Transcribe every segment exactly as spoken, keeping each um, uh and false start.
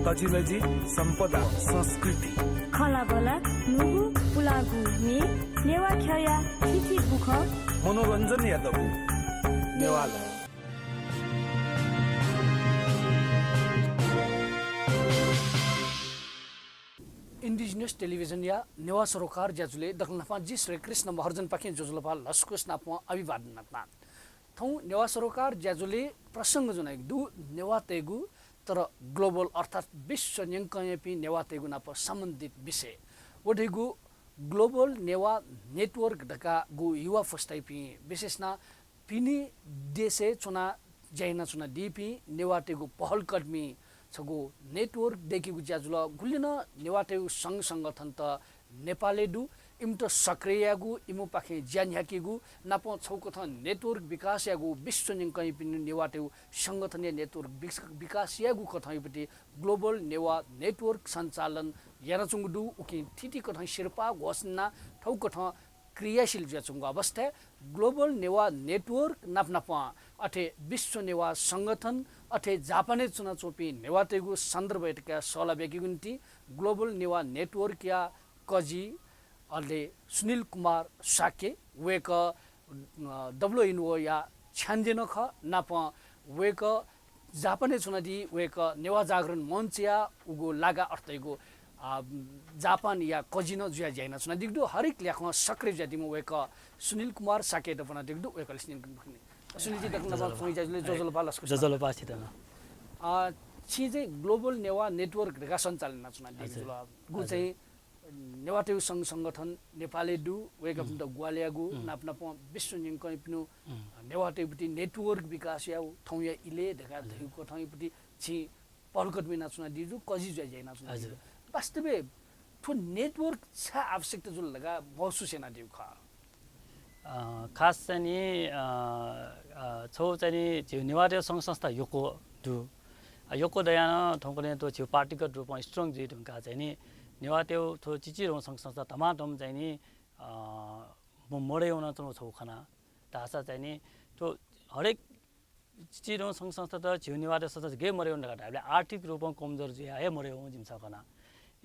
तजिलजि, सम्पदा, संस्कृति, खँल्हाबल्हा, न्हूगु पुलांगु म्ये, नेवाः ख्यःया थीथी बुखँ, मनोरञ्जनया दबू। नेवाः Live। Indigenous Television या नेवाः सरोकार ज्याझ्वलय् दकलय् न्हापां जि श्रीकृष्ण महर्जनपाखें ज्वजलपा लसकुस नापं अभिवादन यानाच्वना। थौं नेवाः सरोकार ज्याझ्वलय् प्रसंग ज्वनागु दु नेवाःतय्गु, तर global अर्थात् विश्व न्यंकंयापिं नेवाःतय्गु नाप सम्बन्धित विषय। व धइगु Global Newah Network धकाःगु युवा फुस्तायापिं, विशेष यानाः पिने देशय् च्वनाः ज्या यानाच्वनादीपिं नेवाःतय्गु पहलकदमी छगू network दय्केगु ज्याझ्वलय् गुलि नं नेवाःतय्गु संघ संगठनत नेपालय् दु, इमित सक्रिय यायेगु, इमिपाखें ज्या न्ह्याकेगु, नापं छगू कथं network विकास यायेगु, विश्व न्यंकंयापिं नेवाःतय्गु संगठनया network विक-, विकास यायेगु कथंयापट्टि Global Newah Network सञ्चालन यानाच्वंगु दु। उकिं थीथी कथं सिरपाः घोषणा यानाः थौं कथं क्रियाशील जुयाच्वंगु अवस्थाय् Global Newah Network नापनापं अथे विश्व नेवाः संगठन, अथे जापानय् च्वनाच्वंपिं नेवाःतय्गु सन्दर्भय् तकं सल्लाह बियाकेगु निंतिं Global Newah Network या कजि, अले सुनिल कुमार शाक्य, वय्कः, अ, W N O या छ्याञ्जे नं खः, नापं वय्कः जापानय् च्वनादी, वय्कः नेवाः जागरण मञ्चया उगु लागा अर्थात् उगु, अ, जापानया कजि नं जुयाः ज्या यानाच्वनादीगु दु। हरेक ल्याखं सक्रिय जुयादीम्ह वय्कः सुनिल कुमार शाक्ययात ब्वनादीगु दु। वय्कःयात स्यनेगु दु। सुनिलजि, दकलय् न्हापां ज्याझ्वलय् ज्वजलपा लसकुस। ज्वजलपा छितः नं। अ, छिं चाहिँ Global Newah Network धकाः सञ्चालन यानाच्वनादीगु हजुर। जुल। गु हजुर। चाहिँ नेवाःतय्गु संघ संगठन नेपालय् दु, वय्कःपिन्त हुँ। ग्वाहालि यायेगु, हुँ। नापनापं विश्व न्यंकंयापिं हुँ। नेवाःतय्गुपट्टि network विकास यायेगु, थौंया इलय् धकाः हजुर। धइगु कथंयापट्टि छिं पहलकदमी यानाच्वनादीगु दु, कजि जुयाः ज्या यानाच्वनादीगु दु। हजुर। वास्तवय् थ्व network छाय् आवश्यकता जुल धकाः महसुस यानादीगु खः? अ, खास चाहिँ नि, अ, अ, छगू चाहिँ नि झीगु नेवाःतय्गु संघ संस्था यक्व दु। अ, यक्व दयाः नं थौंकन्हय् थ्व झीगु पार्टीगत रूपं strong जुइ धुंकाः चाहिँ नि नेवाःतय्गु थ्व चिचिधंगु संघ संस्था धमाधम चाहिँ नि, अ, म-, मदया वनाच्वंगु छगू खना धाःसा चाहिँ नि थ्व हरेक चिचिधंगु संघ संस्थात झीगु नेवाःतय्गु संस्था गय् मदया वन धकाः धायेबलय् आर्थिक रूपं कमजोर जुयाः हे मदया वंगु जिमिसं खना।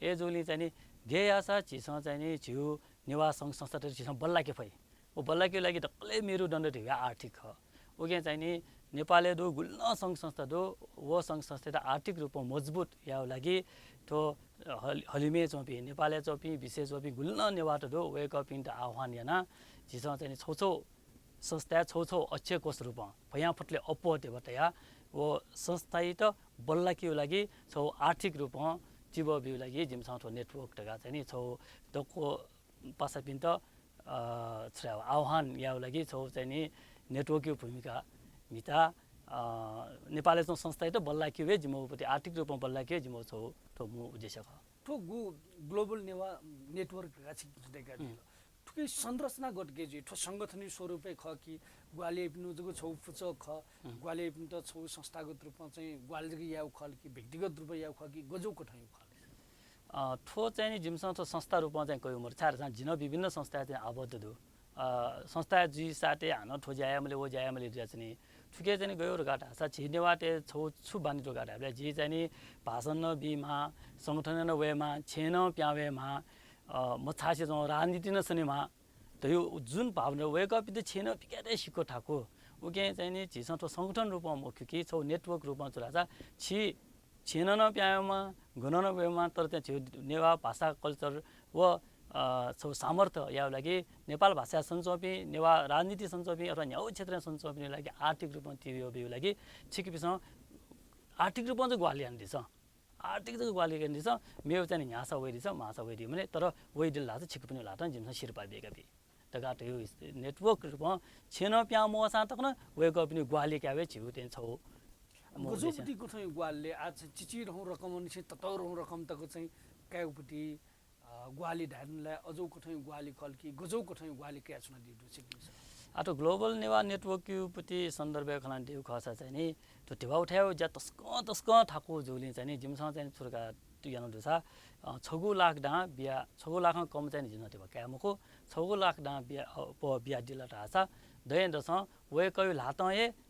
अय्जूगुलिं चाहिँ नि गय् याःसा झीसं चाहिँ नि झीगु नेवाः संघ संस्थात झीसं बल्लाके फइ। व बल्लाकेगु लागि दकलय् मेरुदण्ड धइगु आर्थिक खः। उकिं चाहिँ नि नेपालय् दु गुलि नं संघ संस्था दु, व संघ संस्थात आर्थिक रूपं मजबुत यायेगु लागि थ्व हल-, हलिमय् च्वंपिं, नेपालय् च्वंपिं, विदेशय् च्वंपिं गुलि नं नेवाःत दु, वय्कःपिन्त आह्वान यानाः झीसं चाहिँ नि छगू छगू संस्थाय् छगू छगू अक्षय कोष रूपं भ्वयां फतले अप्वः ध्यबा तयाः व संस्थायात बल्लाकेगु लागि छगू आर्थिक रूपं तिबः बीगु लागि जिमिसं थ्व network धकाः चाहिँ नि छगू दक्व पासापिन्त, अ, छु धायेगु, आह्वान यायेगु लागि छगू चाहिँ नि network या भूमिका म्हिता, अ, नेपालय् च्वंगु संस्थायात बल्लाकेगु हे जिमिगु पति आर्थिक रूपं बल्लाकेगु हे जिमिगु छगू थ्व मू उद्देश्य खः। थ्व गु Global Newah Network धकाः छिं दय्कादिल। हुँ। थुकी संरचनागत गय् जुइ? थ्व संगठनया स्वरूपय् खः कि ग्वाहालि याइपिनिगु जक छगू पुचः खः, हुँ। ग्वाहालि याइपिन्त छगू संस्थागत रूपं चाहिँ ग्वाहालि जक यायेगु खः कि व्यक्तिगत रूपं यायेगु खः कि गज्याःगु कथंयागु खः? अ, थ्व चाहिँ नि जिमिसं थ्व संस्था रूपं चाहिँ कयागु मदु, छाय्धाःसा जि नं विभिन्न संस्थाय् चाहिँ आबद्ध दु। अ, संस्थाय् जुइसाथं हानं थ्व ज्या यायेमाली, व ज्या यायेमाली जुयाच्वनी। थुकी चाहिँ नि गय् धकाः धाःसा झी नेवाःतय् छगू छु बानी धकाः धायेबलय् झी चाहिँ नि भाषण नं बीमाः, संगठनय् नं वयेमाः, छेँय् नं पिहां वयेमाः, अ, मछासे च्वंगु राजनीति नं सनेमाः धइगु जुन भावना वय्कःपिन्त छेँय् नं पिकायेत सिक्क थाकु। उकिं चाहिँ नि झीसं थ्व संगठन रूपं मखु कि छगू network रूपं च्वनाः छि छेँय् नं पिहां वयेमाः, गनं नं वयेमाः, तर चाहिँ झीगु नेवाः भाषा culture व, अ, छगू सामर्थ्य यायेगु लागि नेपाल भाषाय् सनाच्वंपिं, नेवाः राजनीतिइ सनाच्वंपिं अथवा न्ह्यागु क्षेत्रय् सनाच्वंपिनि लागि आर्थिक रूपं तिबः बीगु लागि छिकपिन्सं आर्थिक रूपं चाहिँ ग्वाहालि यानादिसँ। आर्थिक जक ग्वाहालि यानादिसँ, मेगु चाहिँ नि न्ह्याःसा वयादिसँ, माःसा वयादी मते, तर वयादिल धाःसा छिकपिनि ल्हातं जिमिसं सिरपाः बियाका बी धकाः धइगु network रूपं छेँय् नं पिहां मवःसां तक नं वय्कःपिनि ग्वाहालि कायेगु हे झीगु चाहिँ छगू मू उद्देश्य। गज्याःगु कथंयागु ग्वाहालि ले? आः चिचिधंगु रकमंनिसें ततःधंगु रकम तक चाहिँ कायेगु पति, अ, ग्वाहालि धायेधुन ला, अज्याःगु कथंयागु ग्वाहालि खः कि गज्याःगु कथंयागु ग्वाहालि कयाच्वनादीगु दु छिकपिन्सं? आः थ्व Global Newah Network या पति सन्दर्भय् खँ ल्हानादीगु खःसा चाहिँ नि थ्व ध्यबा उठायेगु ज्या तसकं तसकं थाकु जूगुलिं चाहिँ नि जिमिसं चाहिँ नि छु धकाः यानागु दुसा, अ, छगू लाख दां बिया, छगू लाखं कम चाहिँ नि जिमिसं ध्यबा काये मखु। छगू लाख दां बिया, अ, अप्वः बियादिल धाःसा दँय्दसं वय्कःया ल्हातं हे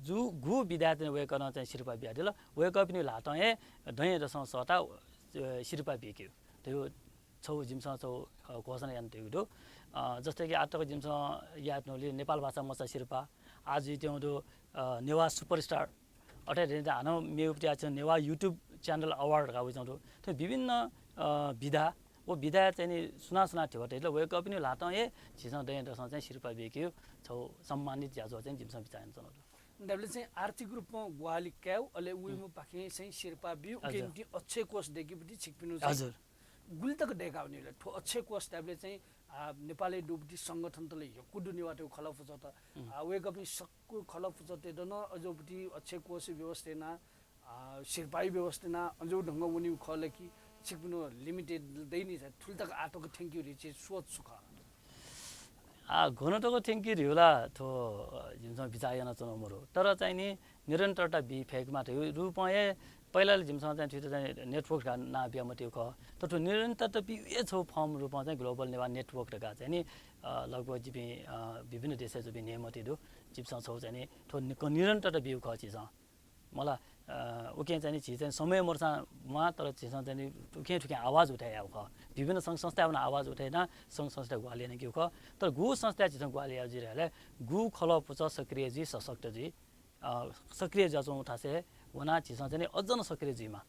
जु गु विधाय् चाहिँ वय्कलं चाहिँ सिरपाः बियादिल, वय्कःपिनि ल्हातं हे दँय्‌दसं सःताः, अ, सिरपाः बीकेगु धइगु छगू जिमिसं छगू, अ, घोषणा यानातयागु दु। अ, जस्तै कि आःतक जिमिसं यानातःगु नेपाल भाषा मचा सिरपाः, आः जुइत्यंगु दु, अ, नेवाः superstar, अथे धइगु हानं मेगु पति आः नेवाः YouTube channel award धकाः वइच्वंगु दु। थ्व विभिन्न, अ, विधा, व विधाय् चाहिँ नि सुनां सुनां ध्यबा तयादिल, वय्कःपिनि ल्हातं हे झीसं दँय्‌दसं चाहिँ सिरपाः बीकेगु छगू सम्मानित ज्याझ्वः चाहिँ जिमिसं बिचाः यानाच्वनागु दु। धायेबलय् चाहिँ आर्थिक रूपमा ग्वाहालि कायेगु, अले उइम्हपाखें चाहिँ सिरपाः बीगु, उकिया निंतिं अक्षय कोष दय्केगु पति छिकपिनिगु चाहिँ हजुर। गुलि तक दय्कावनी ले? थ्व अक्षय कोष धायेबलय् चाहिँ, आ, नेपालय् दुगु पति संगठनत ले यक्व दु नेवाःतय्गु खलः पुचःत। आ, वय्कःपिं सकल खलः पुचःतय्त नं अज्याःगु पति अक्षय कोष व्यवस्था यानाः, आ, सिरपाःया व्यवस्था यानाः अज्याःगु ढंगं वनीगु खः ला कि छिकपिनिगु limited दइ नि, थुलि तक आःतक थ्यंकेगु धइगु चाहिँ सोच छु खः? आ, गन तक थ्यंकेगु धइगु ला थ्व, अ, जिमिसं बिचाः यानाच्वनागु मदु। तर चाहिँ नि निरन्तरता बी फय्केमाः धइगु रूपं हे पहिला ला जिमिसं चाहिँ थुइत चाहिँ network धकाः नां बिया मतयागु खः। तर थ्व निरन्तरता बीगु हे छगू form रूपं चाहिँ Global Newah Network धकाः चाहिँ नि, अ, लगभग जिपिं, अ, विभिन्न देशय् जूपिं न्हय्‌म्ह ति दु। जिमिसं छगू चाहिँ नि थ्व नि-, निरन्तरता बीगु खः झीसं। मला, अ, उकिं चाहिँ नि झी चाहिँ समय मरुसां म्वाः, तर झीसं चाहिँ नि उखें थुखें आवाज उठे यायेगु खः। विभिन्न संघ संस्थाय् वनाः आवाज उठे यानाः संघ संस्थाय् ग्वाहालि यानागु खः। तर गु संस्थाय् झीसं ग्वाहालि यायेगु जुइ धाःसा गु खलः पुचः सक्रिय जुइ, सशक्त जुइ, अ, सक्रिय जुयाच्वंगु थासय् वनाः झीसं चाहिँ नि अझ नं सक्रिय जुइमाः।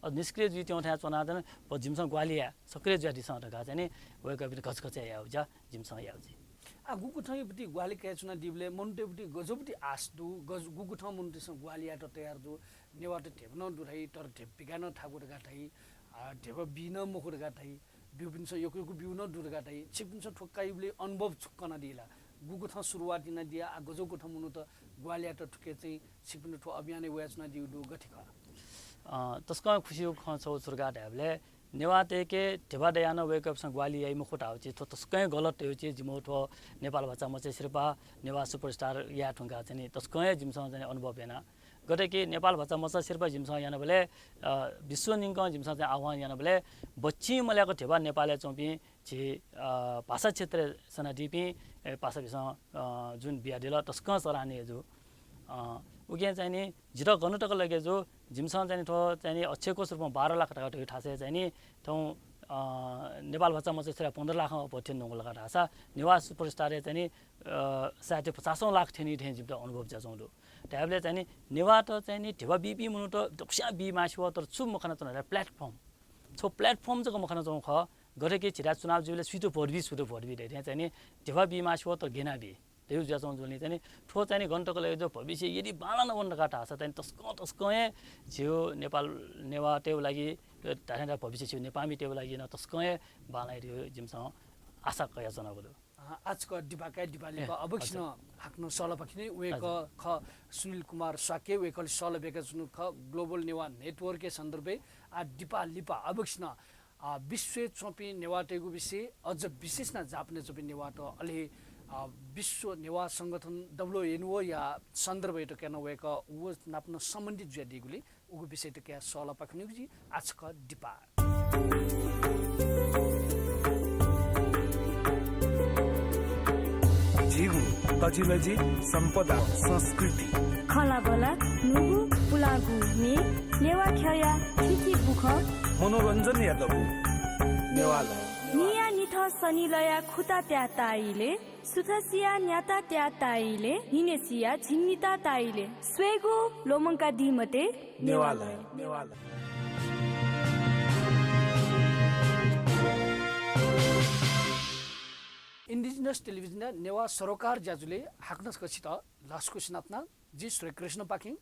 अ, निष्क्रिय जुइत्यंगु थाय् च्वनाः चाहिँ नि व जिमिसं ग्वाहालि याये, सक्रिय जुयादिसँ धकाः चाहिँ नि वय्कःपिन्त घचघच यायेगु ज्या जिमिसं यायेगु जुइ। आ, गुकथंया पति ग्वाहालि कयाच्वनादीबलय् मनूतय् पति गज्याःगु पति आश दु, गज-, गुकथं मनूतय्सं ग्वाहालि यायेत तयार दु, नेवाःत ध्यबा नं दु धाइ, तर ध्यबा पिकाः नं थाकु धकाः धाइ, आ, ध्यबा बी नं मखु धकाः धाइ, ब्यूपिन्सं यक्व यक्व ब्यू नं दु धकाः धाइ। छिकपिन्सं थ्व कयादीबलय् अनुभव छु कनादी ला? गुकथं सुरुवात यानादिया, आ, गज्याःगु कथं मनूत ग्वाहालि यायेत थुके चाहिँ छिकपिन्त थ्व अभियानय् वयाच्वनादीगु दु, गथे खः? अ, तसकं खुसिया खँ छगू छु धकाः धायेबलय् नेवाःतय्के ध्यबा दयाः नं वय्कःपिन्सं ग्वाहालि याइ मखु धाःगु चिज थ्व तसकं हे गलत धइगु चिज जिमिगु थ्व नेपाल भाषा मचा सिरपाः नेवाः superstar याये धुंकाः चाहिँ नि तसकं हे जिमिसं चाहिँ नि अनुभव याना। गथे कि नेपाल भाषा मचा सिरपाः जिमिसं यानाबलय्, अ, विश्व निंकं जिमिसं चाहिँ आह्वान यानाबलय् बच्चिं मल्याक ध्यबा नेपालय् च्वंपिं झी, अ, भाषा क्षेत्रय् सनादीपिं, ए, पासापिन्सं, अ, जुन बियादिल तसकं सराहनीय जू। अ, उकिं चाहिँ नि जितः गन तक लगे जू, जिमिसं चाहिँ नि थ्व चाहिँ नि अक्षय कोष रूपं बाह्र लाख धकाः धइगु थासय् चाहिँ नि थौं, अ, नेपाल भाषा मचा सिरपाः पन्ध्र लाखं अप्वः थ्यने धुंकल का धाःसा नेवाः superstar-य् चाहिँ नि, अ, सायद पचासौं लाख थ्यनी थें जिमित अनुभव जुयाच्वंगु दु। धायेबलय् चाहिँ नि नेवाःत चाहिँ नि ध्यबा बीपिं मनूत दक्वस्यां बीमाःसा वः, तर छु मखनाच्वन धाःसा platform। छगू platform जक मखनाच्वंगु खः। गथे कि झीथाय् चुनाव जुइबलय् सुइत vote बी, सुइत vote बी धइथें चाहिँ नि ध्यबा बीमाःसा वः, तर गय् यानाः बी धइगु जुयाच्वंगु जुलिं चाहिँ नि थ्व चाहिँ नि गन तक लगे जू, भविष्य यदि बांलाना वन धकाः धाःसा चाहिँ नि तसकं तसकं हे झीगु नेपाल नेवाःतय्गु लागि, अ, धात्थें धाःसा भविष्य झीगु नेपाःमितय्गु लागि नं तसकं हे बांलाइ धइगु जिमिसं आशा कयाच्वनागु दु। अ, आःचक दिपाः काये, दिपाः लिपा। ए, अबलय् नं हाकनं सल पाखें वनेगु खः सुनिल कुमार शाक्य, वय्कलं सल बियाच्वनागु खः Global Newah Network-या सन्दर्भय्। आः दिपाः लिपा अबलय् नं, अ, विश्वय् च्वंपिं नेवाःतय्गु विषय, अझ विशेष यानाः जापानय् च्वंपिं नेवाःत, अले, अ, विश्व नेवाः संगठन W N O-या सन्दर्भय् तकं नं वय्कः व नाप नं सम्बन्धित जुयादीगुलिं उगु विषयत कयाः सल पाखें वनेगु जुइ। आःचक दिपाः। झीगु तजिलजि, सम्पदा, संस्कृति। खँल्हाबल्हा, न्हूगु पुलांगु म्ये, नेवाः ख्यःया थीथी बुखँ। मनोरञ्जनया दबू नेवालय। न्हियान्हिथं सनिलया खुता त्याः ताःइलय्, सुथसिया न्याता त्याः ताःइलय्, न्हिनेसिया झिंनिता ताःइलय्। स्वयेगु ल्वःमंकादी मते। नेवालय। नेवालय। Indigenous Television-या नेवाः सरोकार ज्याझ्वलय् हाकनं छकः छित लसकुस यानाच्वना, जि श्रीकृष्ण पाखें।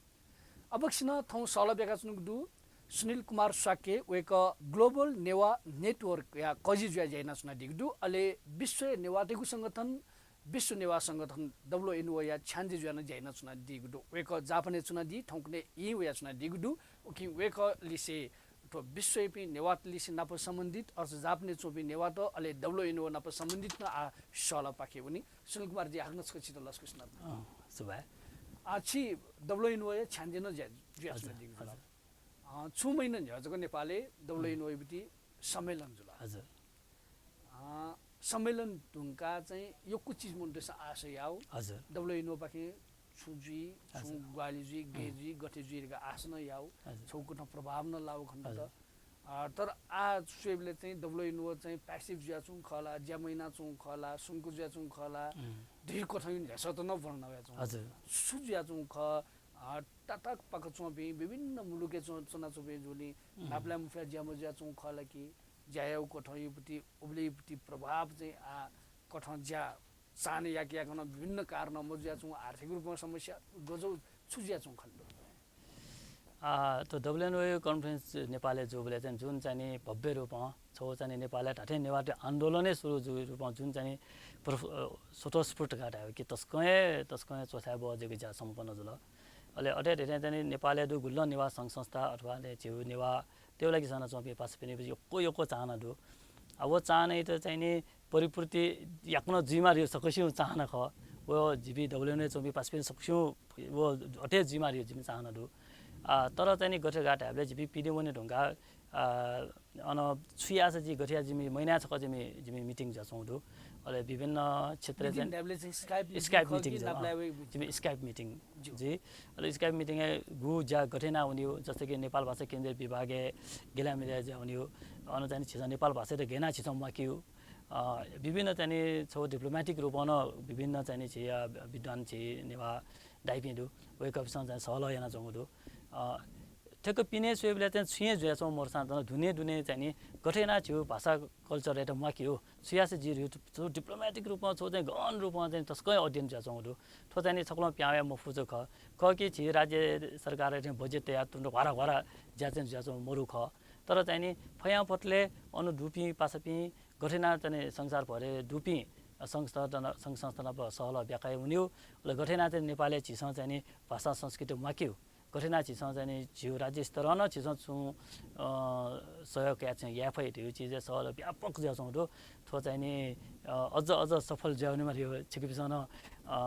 अबलय् नं थौं सल बियाच्वनागु दु सुनिल कुमार शाक्य, वय्कः Global Newah Network-या कजि जुयाः ज्या यानाच्वनादीगु दु। अले विश्वय् नेवाःतय्गु संगठन, विश्व नेवाः संगठन W N O-या छ्याञ्जे जुयाः नं ज्या यानाच्वनादीगु दु। वय्कः जापानय् च्वनादी, थौंकन्हय् ई वयाच्वनादीगु दु। उकिं वय्कःलिसे थ्व विश्वयापिं नेवाःतलिसे नाप सम्बन्धित, अझ जापानय् च्वंपिं नेवाःत, अले W N O नाप सम्बन्धित नं आः सल पाखें वनी। सुनिल कुमारजी, हाकनं छकः छित लसकुस यानाच्वना। अँ, सुभाय्। आः, छि W N O-या छ्याञ्जे नं ज्या, जुयाच्वनादीगु जुल। हजुर, हजुर। अँ, छुं महिना न्ह्यः जक नेपालय् W N O-या पति सम्मेलन जुल। हजुर। अँ, सम्मेलन धुंकाः चाहिँ यक्व चिज मनूतय्सं आशा याः। हजुर। W N O पाखें छु जुइ, छुं ग्वाहालि जुइ, गय् जुइ, गथे जुइ धकाः आशा नं याउ, छगू कथं प्रभाव नं लाउ खनेदत। अ, तर आः स्वयेबलय् चाहिँ डब्ल्युएनओ चाहिँ passive जुयाच्वंगु खः ला, ज्या मयानाच्वंगु खः ला, सुम्क जुयाच्वंगु खः ला, धइगु कथं न्ह्यसःत नं वर्णना याच्वंगु। छु जुयाच्वंगु खः, अ, ताताकपाक च्वंपिं, विभिन्न मुलुकय् च्वं-, च्वनाच्वंपिं जुलिं नापलाये मफयाः ज्या मजुयाच्वंगु खः ला कि, ज्या याउ कथं युपति, उबलय् युपति प्रभाव चाहिँ आः कथं ज्या चाहना याके याकनं विभिन्न कारणं मजुयाच्वंगु, आर्थिक रूपं समस्या, गजौ छु जुयाच्वंगु खनेदत? आ, थ्व डब्ल्युएनओ conference नेपालय् जूबलय् चाहिँ जुन चाहिँ नि भव्य रूपं छगू चाहिँ नि नेपालय् धात्थें नेवाःतय् आन्दोलनय् सुरु जूगु रूपं जुन चाहिँ नि प्र-, अ, स्वतःस्फूर्त धकाः धायेगु कि तसकं हे, तसकं हे च्वछाये बहःजक ज्या सम्पन्न जुल। अले अथे धात्थें चाहिँ नि नेपालय् दुगु गुलि नं नेवाः संघ संस्था अथवा ने झीगु नेवाः तय् लागि सनाच्वंपिं पासापिनि यक्व यक्व चाहना दु। आ, व चाहनायात चाहिँ नि परिपूर्ति याकनं जुइमाः धइगु सकसिगु चाहना खः। व झीपिं डब्ल्युएनओ च्वंपिं पासापिनि सकसिगु व अथे जुइमाः धइगु जिमि चाहना दु। आ, तर चाहिँ नि गथे धकाः धायेबलय् झीपिं पिने वने धुंकाः, आ, अन छु याःसा जि गथे याः जिमि महिनाय् छकः जिमि, जिमि meeting जुयाच्वंगु दु। अले विभिन्न क्षेत्रय् चाहिँ Skype meeting खः कि जुइ। जिमि Skype meeting जुइ। अले Skype meeting-य् गु ज्या गथे याना वनीगु, जस्तै कि नेपाल भाषा केन्द्रीय विभागय् गेलामिलाय् जुया वनीगु, अन चाहिँ नि झीसं नेपाल भाषायात गय् यानाः झीसं म्वाकेगु। अ, विभिन्न चाहिँ नि छगू diplomatic रूपं नं विभिन्न चाहिँ नि झी, अ, विद्वान झी नेवाः दाइपिं दु, वय्कःपिन्सं चाहिँ सहलह यानाच्वंगु दु। अ, ठ्याक्क पिने स्वयेबलय् चाहिँ छुं हे जुयाच्वंगु मरुसां तं दुने दुने चाहिँ नि गथे यानाः झीगु भाषा culture-यात म्वाकेगु, छु याःसा जुइ धइगु छगू diplomatic रूपं, छगू चाहिँ गहन रूपं चाहिँ तसकं हे अध्ययन जुयाच्वंगु दु। थ्व चाहिँ नि छकलं पिहां वये मफुगु खः। खः कि झी राज्य सरकारं चाहिँ budget तयाः तुं ह्वारा ह्वारा ज्या चाहिँ जुयाच्वंगु मरु खः। तर चाहिँ नि फयांफतले अन दुपिं पासापिं गथे यानाः चाहिँ नि संसारभरय् दुपिं संघ संस्था, संघ संस्था नाप सहलह ब्याका याये वनीगु, अले गथे यानाः चाहिँ नेपालय् झीसं चाहिँ नि भाषा संस्कृति म्वाकेगु, गथे यानाः झीसं चाहिँ नि झीगु राज्य स्तरं नं झीसं छुं, अ, सहयोग याये चाहिँ याये फइ धइगु चिजय् सहलह व्यापक जुयाच्वंगु दु। थ्व चाहिँ नि, अ, अझ अझ सफल जुया वनेमा धइगु छिकपिन्सं नं, अ,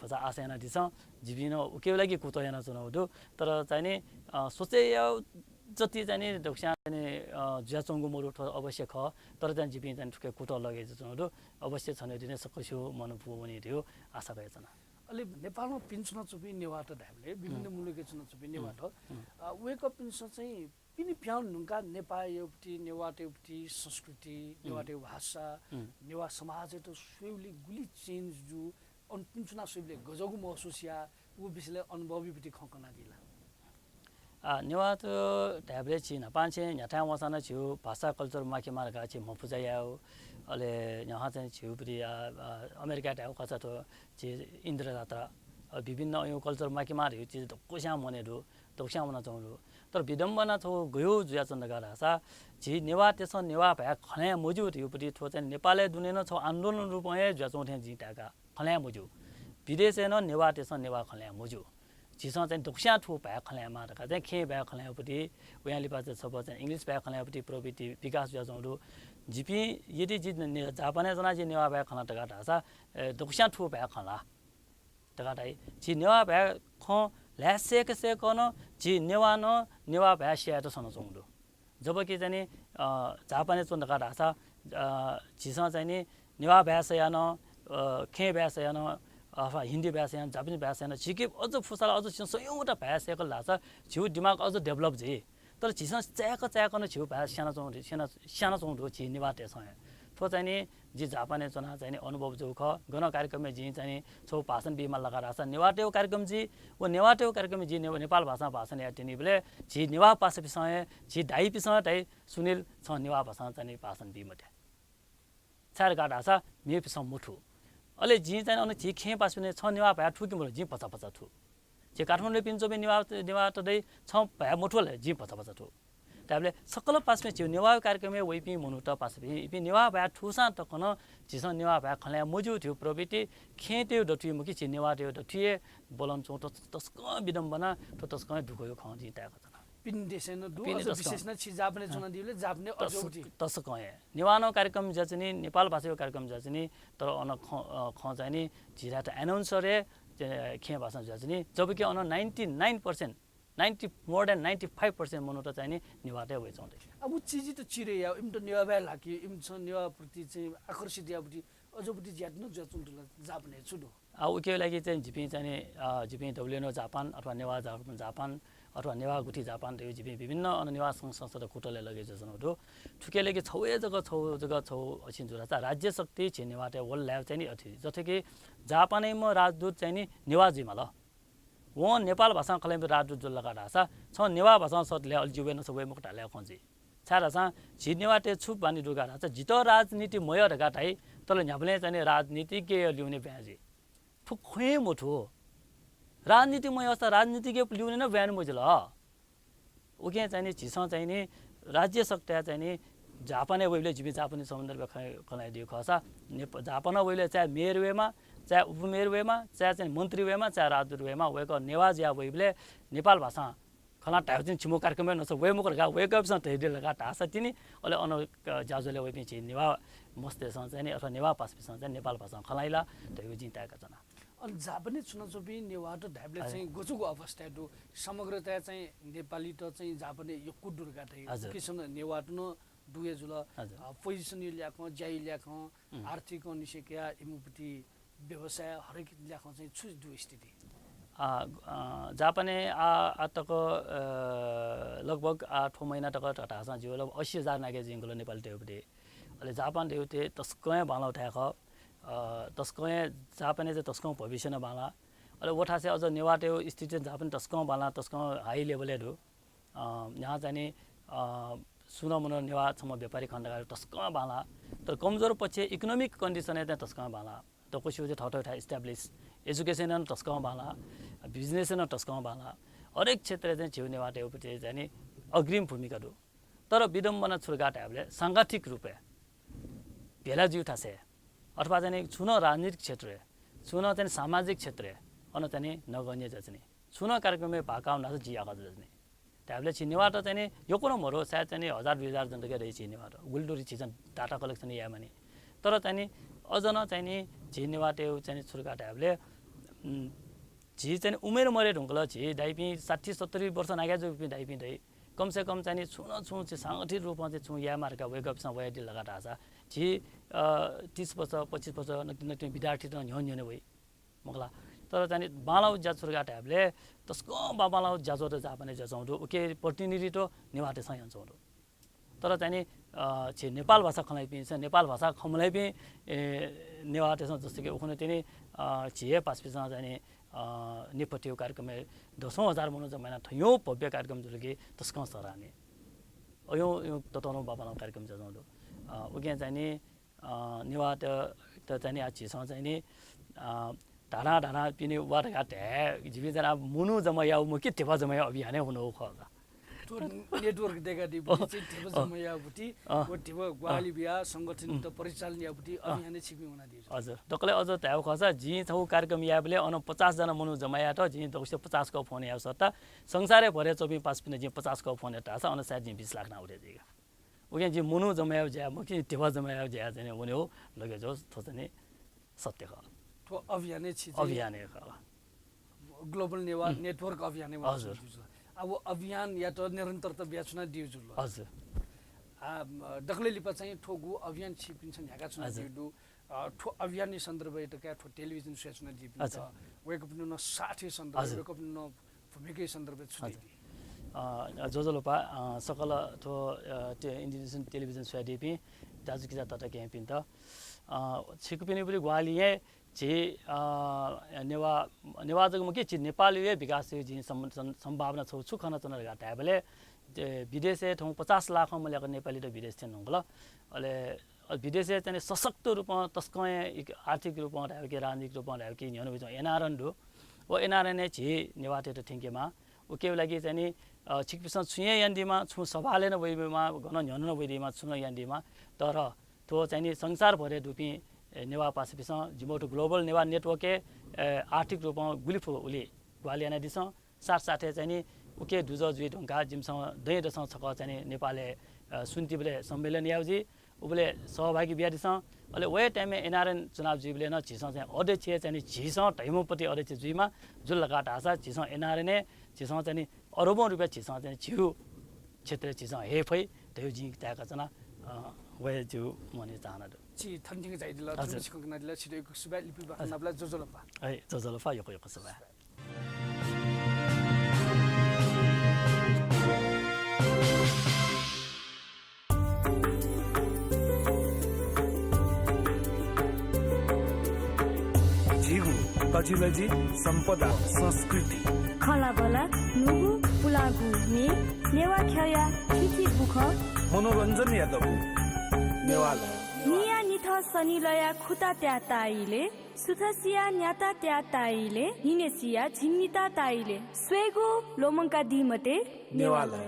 भचा आशा यानादिसँ। जिपिं नं उकिया लागि कुतः यानाच्वनागु दु। तर चाहिँ नि, अ, सोचे याउ जति चाहिँ नि दक्वस्यां चाहिँ नि, अ, जुयाच्वंगु मरु थ्व अवश्य खः। तर चाहिँ जिपिं चाहिँ नि थुके कुतः लगे जुयाच्वनागु दु। अवश्य छन्हु दिने सकसिगु मन पुवनी धइगु आशा कयाच्वना। अले नेपालमा पिने च्वनाच्वंपिं नेवाःत धायेबलय् विभिन्न मुलुकय् च्वनाच्वंपिं नेवाःत, अ, वय्कःपिन्सं चाहिँ पिने पिहां वने धुंकाः नेपाःयापति, नेवाःतय्‌पति संस्कृति, नेवाःतय् भाषा, नेवाः समाजयात स्वयेबलय् गुलि change जू, अन पिने च्वना स्वयेबलय् गजःगु महसुस याः, व विषयलय् अनुभवयापति खँ कनादी ला? आ, नेवाःत धायेबलय् झी न्हापांनिसें न्ह्याथाय् वंसां नं झीगु भाषा culture म्वाकेमाः धकाः झी म्हपुजा यायेगु। अले न्ह्याथाय् चाहिँ झीगुपति, आ, आ, अमेरिका धायेगु खःसा थ्व झी इन्द्र जात्रा, अ, विभिन्न अय् culture म्वाकेमाः धइगु चिज दक्वस्यां मनय् दु, दक्वस्यां वनाच्वंगु दु। तर विडम्बना छगू गय् जुयाच्वन धकाः धाःसा झी नेवाःतय्‌सं नेवाः भाय् खँ ल्हाये मज्यू धइगुपति थ्व चाहिँ नेपालय् दुने नं छगू आन्दोलन रूपं हे जुयाच्वं थें जिं ताय्‌का। खँ ल्हाये मज्यू। विदेशय् नं नेवाःतय्‌सं नेवाः खँ ल्हाये मज्यू। झीसं चाहिँ दक्वस्यां थ्व भाय् खँ ल्हायेमाः धकाः चाहिँ खेँय् भाय् खँ ल्हायेगुपति, वयां लिपा चाहिँ छपु चाहिँ English भाय् खँ ल्हायेगुपति प्रवृत्ति विकास जुयाच्वंगु दु। जिपिं यदि जि ने-, जापानय् च्वनाः जि नेवाः भाय् खँ ल्हाना धकाः धाःसा, ए, दक्वस्यां थ्व भाय् खँ ल्हा धकाः धाइ। झी नेवाः भाय् खँ ल्हाये सय्‌क सय्‌कं नं झी नेवाः नं नेवाः भाय् स्यायेत सनाच्वंगु दु। जबकि चाहिँ नि, अ, जापानय् च्वन धकाः धाःसा, अ, झीसं चाहिँ नि नेवाः भाय् सयाः नं, अ, खेँय् भाय् सयाः नं, अथवा हिन्दी भाय् सयाः नं, जापानी भाय् सयाः नं, झीके अझ फुसा ला अझ झीसं सयौंवटा भाय् सय्‌कल धाःसा झीगु दिमाग अझ develop जुइ। तर झीसं चाय्‌क चाय्‌कं नं झीगु भाय् स्यानाच्वं, स्याना-, स्यानाच्वंगु दु झी नेवाःतय्‌सं हे। थ्व चाहिँ नि जि जापानय् च्वनाः चाहिँ नि अनुभव जूगु खः। गन कार्यक्रमय् जिं चाहिँ नि छगू भाषण बीमाल धकाः धाःसा नेवाःतय्‌गु कार्यक्रम जुइ। व नेवाःतय्‌गु कार्यक्रमय् जिं ने-, नेपाल भाषां भाषण याये त्यनीबलय् झी नेवाः पासापिसं हे, झी दाइपिसं हे धाइ, "सुनिल, छं नेवाः भाषां चाहिँ नि भाषण बी मते। छाय् धकाः धाःसा मेपिसं मथू।" अले जिं चाहिँ नि अन झी खेँय् पासापिं, "छं नेवाः भाय् थू कि मथू?" "जिं भचा भचा थू।" झी काठमाडौँय् पिने च्वंपिं नेवाः, नेवाःत धाइ, "छं भाय् मथू ला?" "जिं भचा भचा थू।" धायेबलय् सकल पासापिं झीगु नेवाः कार्यक्रमय् वइपिं मनूत पासापिं, इपिं नेवाः भाय् थूसां तक नं झीसं नेवाः भाय् खँ ल्हाये मज्यू धइगु प्रवृत्ति खेँतय्‌गु दथुइ मखु, झी नेवाःतय्‌गु दथुइ हे ब्वलंच्वं। थ्व तसकं विडम्बना, थ्व तसकं हे दुःखया खँ जिं ताय्‌का च्वना। पिने देशय् नं दु, पिने अझ तसकं। विशेष नं छि जापानय् च्वनादीबलय् जापानय् अझ तस-, उति। तसकं हे। नेवाः नं कार्यक्रम जुया च्वनी, नेपाल भाषाया कार्यक्रम जुया च्वनी, तर अन खँ, अ, खँ चाहिँ नि झीथाय् त announcer हे, अ, खेँ भाषां जुया च्वनी। जबकि अन ninety nine percent, ninety, more than ninety five percent मनूत चाहिँ नि नेवाःतय् वइच्वं दु। अब उ चिजयात चिरे याः, इमित नेवाः भाय् ल्हाकी, इमिसं नेवाःप्रति चाहिँ आकर्षित याःपति अज्याःगु ज्या नं जुयाच्वंगु दु ला जापानय्, छु दु? आ, उकिया लागि चाहिँ जिपिं चाहिँ नि, अ, जिपिं डब्ल्युएनओ जापान अथवा नेवाः जापान, जापान अथवा नेवाः गुथि जापान धइगु जिपिं विभिन्न अन नेवाः संघ संस्थात खुटलय् लगे जुयाच्वनागु दु। थुकिया लागि छगू हे जक, छगू जक, छगू असिं जुल धाःसा राज्य शक्ति झी नेवाःतय् वल धायेबलय् चाहिँ नि अथे। जथे कि जापानय् म राजदूत चाहिँ नि नेवाः जुइमाल। वं नेपाल भाषां खँ ल्हाइपिं राजदूत जुल धकाः धाःसा छं नेवाः भाषां सःतले अले जि वये नं वये मखु धायेबलय् खँ जुइ। छाय्धाःसा झी नेवाःतय् छु बानी दु धकाः धाःसा जितः राजनीति मयः धकाः धाइ, तर न्ह्याबलें चाहिँ नि राजनीतिज्ञया लिउने ब्वाँय् जुइ। थ्व खँ हे मथू। राजनीति मयःसा राजनीतिज्ञया लिउने नं ब्वाँय् मजिल। उकिं चाहिँ नि झीसं चाहिँ नि राज्य शक्तिया चाहिँ नि जापानय् वइबलय् जिपिं जापानी सन्दर्भय् खँ, खँ ल्हाइदीगु खःसा, नेपा-, जापानं वइबलय् चाहे मेयर वयेमा, चाहे उपमेयर वयेमा, चाहे चाहिँ मन्त्री वयेमा, चाहे राजदूत वयेमा, वय्कः नेवाः जुयाः वइबलय् नेपाल भाषां खँ ल्हानाः धायेबलय् चाहिँ छिमिगु कार्यक्रमय् नं वये मखु धकाः वय्कःपिन्सं धयादिल धकाः धाःसा तिनि, अले अन, अ, ज्याझ्वलय् वइपिं झी नेवाः मस्तय्सं चाहिँ नि अथवा नेवाः पासापिन्सं चाहिँ नेपाल भाषां खँ ल्हाइ ला धइगु जिं ताय्का च्वना। अले जापानय् च्वनाच्वंपिं नेवाःत धायेबलय् हजुर। चाहिँ गज्याःगु अवस्थाय् दु? समग्रतया चाहिँ नेपालीत चाहिँ जापानय् यक्व दु धकाः धाइ। हजुर। उकिसं नेवाःत नं दु हे जुल। हजुर। अ, पोजिसनया ल्याखं, ज्याया ल्याखं, उम्। आर्थिक निसें कयाः इमिगु प्रति व्यवसाय हरेक ल्याखं चाहिँ छु दु स्थिति? आ, अ, जापानय् आ, आ तक, अ, लगभग आ थ्व महिना तक धाःसां जिगु लगभग असी हजार नाघे जिं गुल नेपाली धइगु प्रति। अले जापान धइगु तसकं हे बांलाःगु थाय् खः। अ, तसकं हे जापानय् चाहिँ तसकं भविष्य नं बांलाः। अले व थासय् अझ नेवाःतय् स्थिति चाहिँ जापानय् तसकं बांलाः, तसकं high level-य् दु। अ, न्ह्याः चाहिँ नि, अ, सुं नं मनं नेवाः छम्ह व्यापारी खन धकाः तसकं बांलाः। तर कमजोर पक्षय् economic condition-य् चाहिँ तसकं बांलाः। दक्वसिबय् चाहिँ थःथःथाय् establish, education नं तसकं बांलाः, business नं तसकं बांलाः। हरेक क्षेत्रय् चाहिँ झीगु नेवाःतय् चाहिँ नि अग्रिम भूमिका दु। तर विडम्बना छु धकाः धायेबलय् सांगठिक रूपय् भेला जुइगु थासय् अथवा चाहिँ नि छुं नं राजनीतिक क्षेत्रय्, छुं नं चाहिँ नि सामाजिक क्षेत्रय् अन चाहिँ नि नगण्य जुयाच्वनी। छुं नं कार्यक्रमय् भाग काः वनाः जि याकः जुयाच्वनी। धायेबलय् झी नेवाःत चाहिँ नि यक्व नं मरु, सायद चाहिँ नि हजार दुई हजार जन तक दइ झी नेवाःत। गुलि दु रे झीसं data collection यायेमानि। तर चाहिँ नि अझ नं चाहिँ नि झी नेवाःतय् चाहिँ नि छु धकाः धायेबलय्, उम्, झी चाहिँ नि उमेर मरे धुंकल, झी दाइपिं साठी सत्तरी वर्ष नाघे जूपिं दाइपिं दइ। कम से कम चाहिँ नि छुं न छुं चाहिँ सांगठित रूपं चाहिँ छुं यायेमाः धकाः वय्कःपिन्सं वयादिल धकाः धाःसा झी, अ, तीस वर्ष, पच्चिस वर्ष नकतिनि नकतिनि विद्यार्थीत नं न्ह्यःने न्ह्यःने वइ। मखु ला। तर चाहिँ नि बांलाःगु ज्या छु धकाः धायेबलय् तसकं बांबांलाःगु ज्याझ्वः जापानय् जुयाच्वंगु दु। उकिया प्रतिनिधित्व नेवाःतय्सं यानाच्वंगु दु। तर चाहिँ नि, अ, झी नेपाल भाषा खँ ल्हाइपिं, नेपाल भाषा खँ मल्हाइपिं, ए, नेवाःतय्सं जस्तो कि उखुन्हु तिनि, अ, झी हे पासापिन्सं चाहिँ नि, अ, निपतिगु कार्यक्रमय् दसौं हजार मनू जम्मा यानाः थज्याःगु भव्य कार्यक्रम जुल कि तसकं सराहनीय। अज्याःगु, अज्याःगु ततःधंगु बांबांलाःगु कार्यक्रम जुयाच्वंगु दु। अ, उकिं चाहिँ नि, अ, नेवाःत चाहिँ नि आः झीसं चाहिँ नि, अ, धाधां धाधां पिने वा धकाः धाये, जिपिं चाहिँ आः मनू जम्मा याःगु मखु कि धिबा जम्मा याःगु अभियान हे वनागु खः का। थ्व network दय्कादीगु बुद्धि चाहिँ धिबा जम्मा याःगु बुद्धि, अँ। व धिबा ग्वाहालि बियाः संगठनयात परिचालन याःगु बुद्धि अभियान हे छिकपिं वनादीगु जुल। हजुर। दकलय् अझ धायेगु खःसा जिं छगू कार्यक्रम यायेबलय् अन पचास जना मनू जम्मा यायेत जिं दक्वसित पचास कः फोन यायेगु सट्टा संसारय् भरय् च्वंपिं पासापिन्त जिं पचास कः फोन यात धाःसा अन सायद जिं बीस लाख नां उठे जुइगु। उकिं जिं मनू जम्मा यायेगु ज्या मखु कि धिबा जम्मा यायेगु ज्या चाहिँ वनेगु लगे जूगु थ्व चाहिँ नि सत्य खः। थ्व अभियान हे छि चाहिँ अभियान हे खः। Global नेवाः network अभियान हे वनाच्वनादीगु जुल। आ, व अभियानयात निरन्तरता बियाच्वनादीगु जुल। हजुर। आ, दकलय् लिपा चाहिँ थ्वगु अभियान छिकपिन्सं न्ह्याकाच्वनादीगु दु। अ, थ्व अभियानया सन्दर्भय् त का थ्व टेलिभिजन स्वयाच्वनादीपिन्त वय्कःपिन्त नं साथया सन्दर्भय्, वय्कःपिन्त नं भूमिकाया सन्दर्भय् छु धयादी? अ, ज्वजलपा, अ, सकल थ्व, अ, टे-, Indonesian टेलिभिजन स्वयादीपिं दाजुकिजा तताकेहेँपिन्त, अ, छिकपिनिगु ग्वाहालिं हे झी, अ, नेवाः, नेवाः जक मखु कि झी नेपालया हे विकासया जिं सम-, सम-, सम्भावना छगू छु खनाच्वना धकाः धायेबलय्, जे विदेशय् थौं पचास लाखं मल्याक नेपालीत विदेश थ्यने धुंकल। अले अ, विदेशय् चाहिँ नि सशक्त रूपं तसकं हे इक-, आर्थिक रूपं धायेबलय् कि राजनीतिक रूपं धायेबलय् कि न्ह्यःने वइच्वंगु एनआरएन दु। व एनआरएनय् झी नेवाःतय्त थ्यंकेमाः। उकिया लागि चाहिँ नि, अ, छिकपिन्सं छुं हे यानादीमाः, छुं सभालय् नं वइदीमाः, गन न्ह्यःने नं वइदीमाः, छुं नं यानादीमाः। तर थ्व चाहिँ नि संसारभरय् दुपिं, ए, नेवाः पासापिन्सं जिमिगु थ्व Global नेवाः network-य्, ए, आर्थिक रूपं गुलि फु उलि ग्वाहालि यानादिसँ। साथसाथै चाहिँ नि उकी दुजः जुइ धुंकाः जिमिसं दँय्‌दसं छकः चाहिँ नि नेपालय्, अ, स्वन्तिबलय् सम्मेलन याये जुइ, उबलय् सहभागी बियादिसँ। अले वहे time-य् एनआरएन चुनाव जुइबलय् नं झीसं चाहिँ अध्यक्ष चाहिँ नि झीसं धइम्ह पति अध्यक्ष जुइमाः, जुल धकाः धाःसा झीसं एनआरएनय् झीसं चाहिँ नि अरबौं रुपियाँ झीसं चाहिँ नि झीगु क्षेत्रय् झीसं हये फइ धइगु जिं ताय्‌का च्वना, अ, वहे जिगु मनय् चाहना दु। छि थन थ्यंक झायादिल, हजुर। थुलि छिकपिं खँ ल्हानादिल, छितः यक्व सुभाय्, लिपा लिपा खँ ल्हानाबलय् ज्वजलपा। ए, ज्वजलपा, यक्व यक्व सुभाय्। झीगु तजिलजि सम्पदा संस्कृति। खँल्हाबल्हा, न्हूगु पुलांगु म्ये, नेवाः ख्यःया थीथी बुखँ। मनोरञ्जनया दबू नेवालय। न्हिया न्हिथं सनिलया खुता त्याः ताः इलय्, सुथसिया न्याता त्याः ताः इलय्, न्हिनय्सिया झिंनिता ताः इलय् स्वयेगु ल्वःमंकादी मते नेवालय।